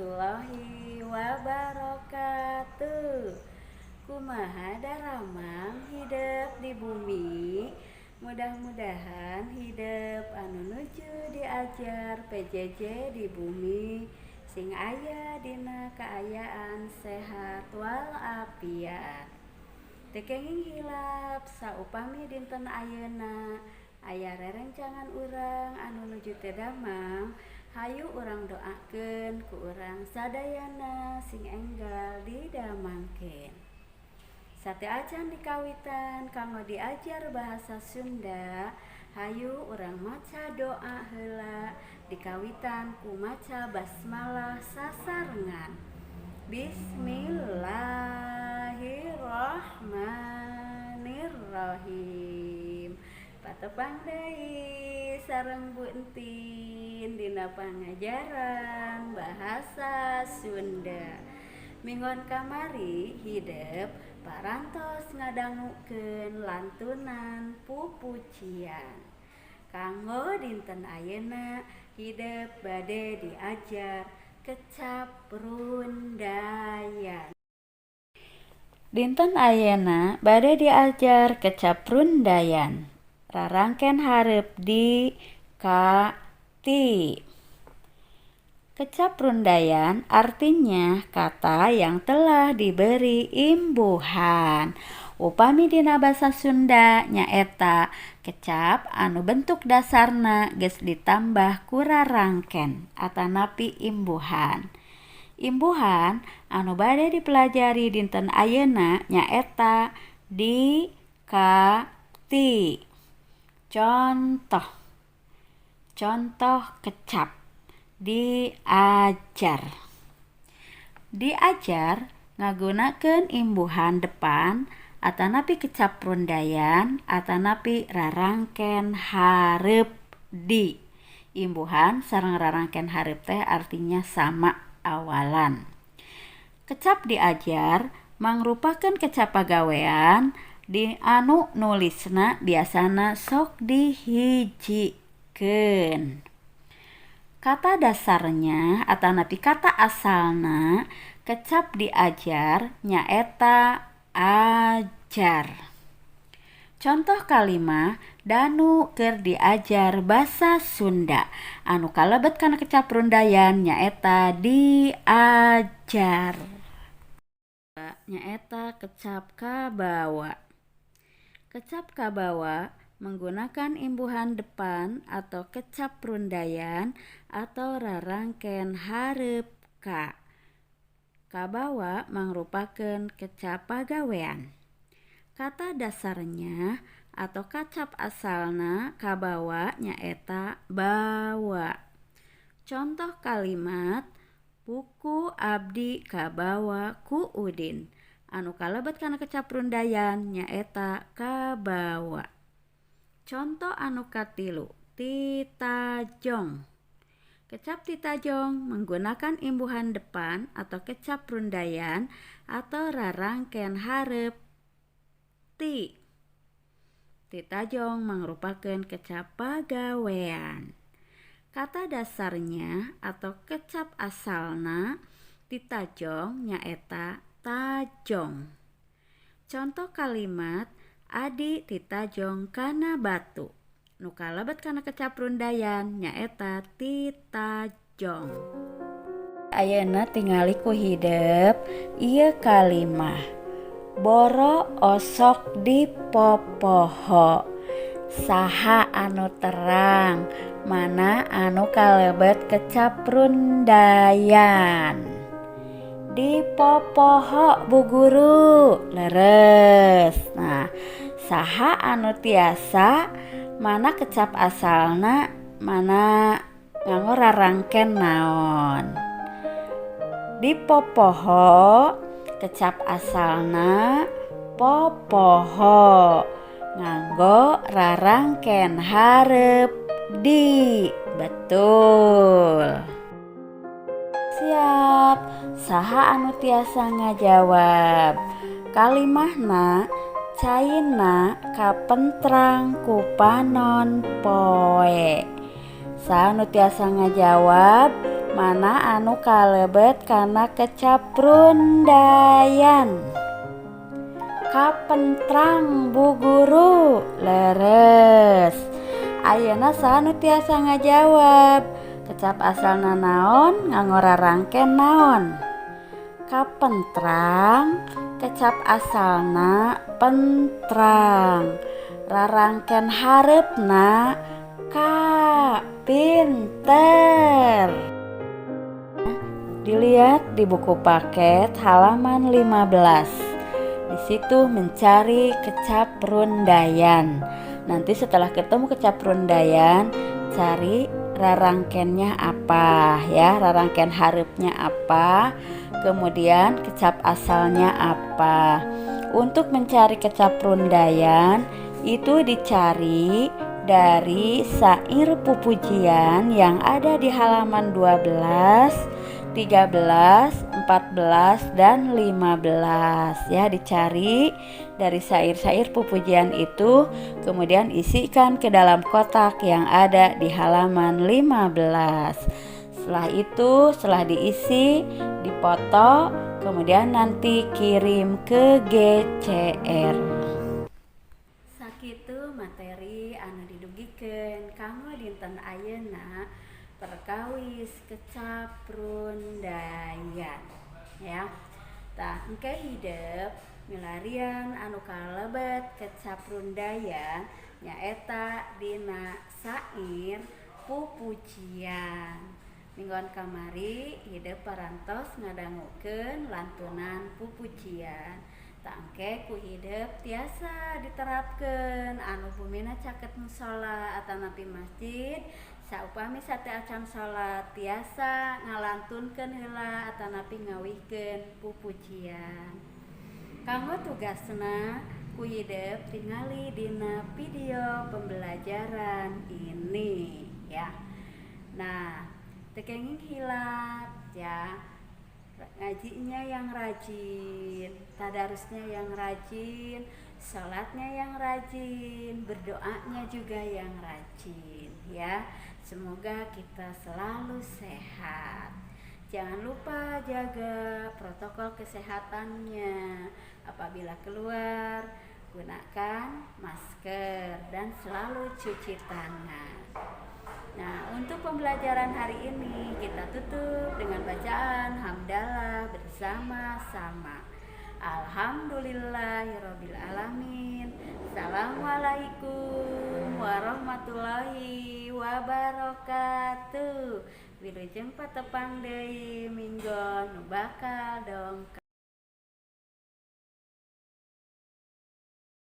Warahmatullahi wabarakatuh. Kumaha daramang hidep di bumi? Mudah-mudahan hidep anu nuju diajar PJJ di bumi sing aya dina kaayaan sehat walafiat. Teu kenging hilap saupami dinten ayeuna aya rerencangan urang anu nuju teu damang, hayu urang doakeun ku urang sadayana sing enggal didamangkeun. Sateuacan dikawitan kanggo diajar bahasa Sunda, hayu urang maca doa heula dikawitan ku maca basmalah sasarengan. Bismillahirrahmanirrahim. Patepang deui sareng Bu Entin dina pangajaran bahasa Sunda. Minggon kamari hidep parantos ngadangukeun lantunan pupujian. Kanggo dinten ayeuna hidep bade diajar kecap rundayan. Dinten ayeuna bade diajar kecap rundayan. Rarangken hareup di, ka, ti. Kecap rundayan artinya kata yang telah diberi imbuhan. Upami dina basa Sunda nyaeta kecap anu bentuk dasarna geus ditambah ku rarangken atanapi imbuhan. Imbuhan anu bade dipelajari dinten ayeuna nyaeta di, ka, ti. Contoh. Contoh kecap diajar. Diajar ngagunakeun imbuhan depan atanapi kecap rundayan atanapi rarangken hareup di. Imbuhan sareng rarangken hareup teh artinya sama awalan. Kecap diajar mangrupakeun kecap pagawean di anu nulisna biasana sok dihijikeun. Kata dasarnya atanapi kata asalna kecap diajar nyaeta ajar. Contoh kalimah, Danu keur diajar basa Sunda, anu kalebet kana kecap rundayan nyaeta diajar. Nyaeta kecap kabawa. Kecap kabawa menggunakan imbuhan depan atau kecap rundayan atau rarangken hareup ka. Kabawa mangrupakeun kecap pagawean. Kata dasarnya atau kacap asalna kabawa nyaeta bawa. Contoh kalimat, buku abdi kabawa ku Udin, anu kalebet kana kecap rundayan nyaeta kabawa. Contoh anu katilu, titajong. Kecap titajong menggunakan imbuhan depan atau kecap rundayan atau rarangken hareup ti. Titajong mangrupakeun kecap pagawean. Kata dasarnya atau kecap asalna titajong nyaeta tajong. Contoh kalimat, Adi titajong kana batu, nu kalebet kana kecap rundayan nyaeta titajong. Ayeuna tingali ku hidep ieu kalimah. Boro osok dipopoho. Saha anu terang mana anu kalebet kecap rundayan? Dipopoho, Bu Guru. Leres. Nah, saha anu tiasa mana kecap asalna, mana nganggo rarangken naon? Dipopoho, kecap asalna popoho, nganggo rarangken hareup di. Betul. Siap. Saha anu tiasa ngajawab? Kalimahna, caina kapentrang ku panon poe. Saha nu tiasa ngajawab? Mana anu kalebet kana kecap rundayan? Kapentrang, Bu Guru. Leres. Ayeuna saha nu tiasa ngajawab? Kecap asalna naon, nganggo rarangken naon? Kapentrang, kecap asalna pentrang, rarangken hareupna ka. Pinter. Dilihat di buku paket halaman 15. Di situ mencari kecap rundayan. Nanti setelah ketemu kecap rundayan, cari rarangkennya apa ya, rarangken hareupnya apa, kemudian kecap asalnya apa. Untuk mencari kecap rundayan itu dicari dari syair pupujian yang ada di halaman 12, 13, 14, dan 15 ya. Dicari dari syair-syair pupujian itu, kemudian isikan ke dalam kotak yang ada di halaman 15. Setelah itu, setelah diisi, dipoto, kemudian nanti kirim ke GCR. Sakitu materi anu didugikeun kanggo dinten ayeuna perkawis kecap rundayan ya. Tah, engke hidep milarian anu kalebet kecap rundayan nyaeta dina syair pupujian. Mingguan kamari hidep parantos ngadangukeun lantunan pupujian. Tah, engke ku hidep tiasa diterapkeun anu bumina caket musola atanapi masjid. Saupami sateuacan salat tiasa ngalantunkeun heula atanapi ngawihkeun pupujian. Kanggo tugasna, ku hidep tingali dina video pembelajaran ini ya. Nah, teu kenging hilap ya, ngajinya yang rajin, tadarusnya yang rajin, sholatnya yang rajin, berdoanya juga yang rajin ya. Semoga kita selalu sehat. Jangan lupa jaga protokol kesehatannya. Apabila keluar, gunakan masker dan selalu cuci tangan. Nah, untuk pembelajaran hari ini kita tutup dengan bacaan hamdalah bersama-sama. Alhamdulillahirabbil alamin. Assalamualaikum warahmatullahi wabarakatuh. Wilujeng patepang deui minggon nu bakal dongkap.